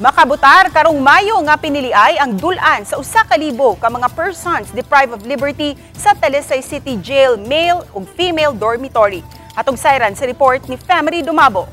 Makabutar karong Mayo nga piniliay ang dul-an sa 1,000 ka mga persons deprived of liberty sa Talisay City Jail male ug female dormitory. Atong sayran sa report ni Family Dumabo.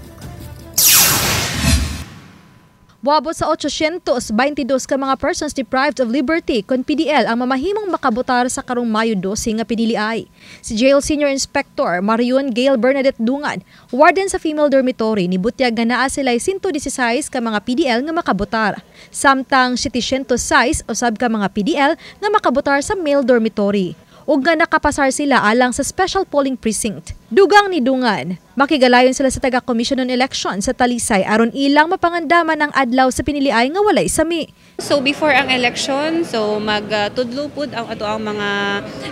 Moabot sa 822 ka mga persons deprived of liberty kon PDL ang mamahimong makabutar sa karong Mayo 12 nga piniliay. Si Jail Senior Inspector Marion Gail Bernadette Dungan, warden sa female dormitory, nibutyag nga naa sila 116 ka mga PDL nga makabutar. Samtang 706 usab ka mga PDL nga makabutar sa male dormitory ug nga nakapasar sila alang sa special polling precinct. Dugang ni Dungan, makigalayon sila sa taga Commission on Election sa Talisay aron ilang mapangandaman ang adlaw sa piniliay nga walay sami. So before ang election, so magtudlo pud ang ato ang mga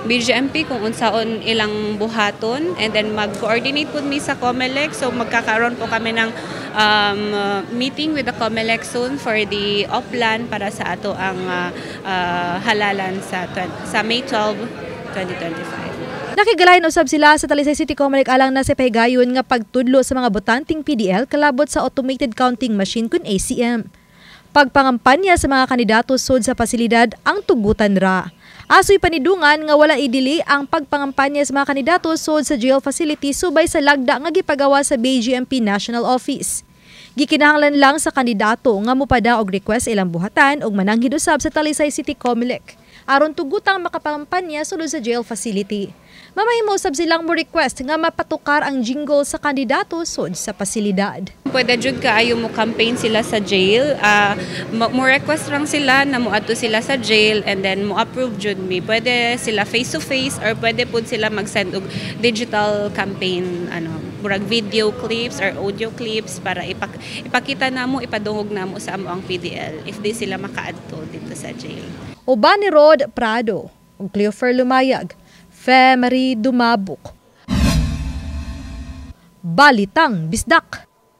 BGMP kung unsaon ilang buhaton and then mag-coordinate pud mi sa COMELEC. So magkakaroon po kami ng meeting with the COMELEC soon for the oplan para sa ato ang halalan sa May 12, 2025. Nakigalayon usab sila sa Talisay City COMELEC alang na sa pahigayon nga pagtudlo sa mga botanteng PDL kalabot sa automated counting machine kun ACM. Pagpangampanya sa mga kandidato sud sa pasilidad ang tugutan ra. Asoy pa ni Dungan nga wala idili ang pagpangampanya sa mga kandidato sud sa jail facility subay sa lagda nga gipagawa sa BGMP National Office. Gikinahanglan lang sa kandidato nga mopada og request ilang buhatan og mananghid usab sa Talisay City COMELEC aron tugutang makapangampanya sulod sa jail facility. Mamahimo usab silang mo request nga mapatukar ang jingle sa kandidato sud sa pasilidad. Pwede jud kaayo mo campaign sila sa jail. Mo request lang sila na moadto sila sa jail and then mo approve jud mi. Pwede sila face to face or pwede pud sila mag-send og digital campaign, ano, murag video clips or audio clips para ipakita namo, ipadungog namo sa amo ang PDL if di sila makaadto dito sa jail. Uban ni Rod Prado ug Cleofer Lumayag, Femery Dumabok. Balitang Bisdak.